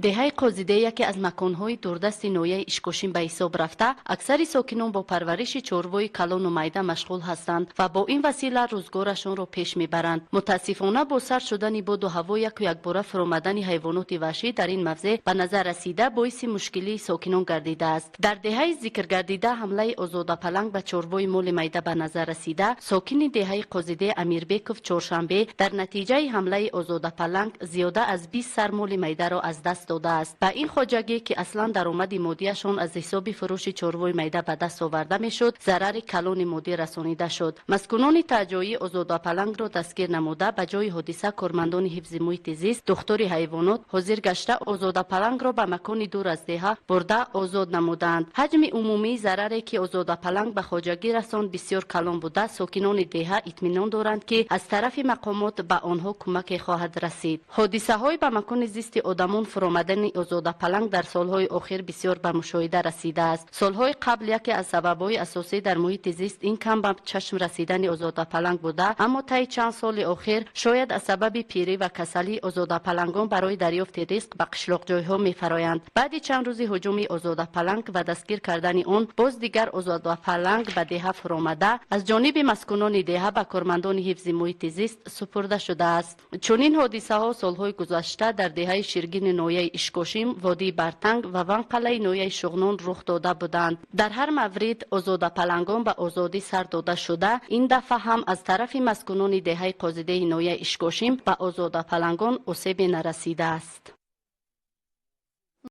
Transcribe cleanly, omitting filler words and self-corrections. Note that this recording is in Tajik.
Деҳаи Қозиде яке аз маконҳои дурдасти ноҳияи Ишкошим ба ҳисоб рафта, аксари сокинон бо парвариши чорвои калону майда машғул ҳастанд ва бо ин васила рӯзгорашонро пеш мебаранд. Мутаассифона, бо сард шудани боду ҳаво яку якбора фуромадани ҳайвоноти ваҳшӣ дар ин мавзеъ ба назар расида, боиси мушкилии сокинон гардидааст. Дар деҳаи зикргардида ҳамлаи озодапаланг ба чорвои моли майда ба назар расида, сокини деҳаи Қозиде Амирбеков чоршанбе дар натиҷаи ҳамлаи озодапаланг зиёда аз 20 сар моли майдаро аз даст додааст. Ба ин хоҷагӣ, ки аслан даромади моддиашон аз ҳисоби фурӯши чорвои майда ба даст оварда мешуд, зарари калони моддӣ расонида шуд. Маскунони таъҷоӣ озодапалангро дастгир намуда, ба ҷои ҳодиса кормандони ҳифзи муҳити зист, духтури ҳайвонот ҳозир гашта, озодапалангро ба макони дур аз деҳа бурда озод намуданд. Ҳаҷми умумии зараре, ки озодапаланг ба хоҷагӣ расонд, бисёр калон буда, сокинони деҳа итминон доранд, ки аз тарафи мақомот ба онҳо кӯмаке хоҳад расид. Ҳодисаҳои ба макони зисти одамон фуромадани озодапаланг дар солҳои охир бисёр ба мушоҳида расидааст. Солҳои қабл яке аз сабабҳои асосӣ дар муҳити зист ин кам ба чашм расидани озодапаланг буда, аммо таи чанд соли охир шояд аз сабаби пирӣ ва касалӣ озодапалангон барои дарёфти ризқ ба қишлоқҷойҳо мефароянд. Баъди чанд рӯзи ҳуҷуми озодапаланг ва дастгир кардани он, боз дигар озодапаланг ба деҳа фуромада, аз ҷониби маскунони деҳа ба кормандони ҳифзи муҳити зист супурда шудааст. Чунин ҳодисаҳо солҳои гузашта дар деҳаи Ширгини ноҳияи Ишкошим, водии Бартанг ва Ванқалаи ноҳияи Шуғнон рух дода буданд. Дар ҳар маврид озодапалангон ба озодӣ сар дода шуда, ин дафъа ҳам аз тарафи маскунони деҳаи Қозидеи ноҳияи Ишкошим ба озодапалангон осебе нарасидааст.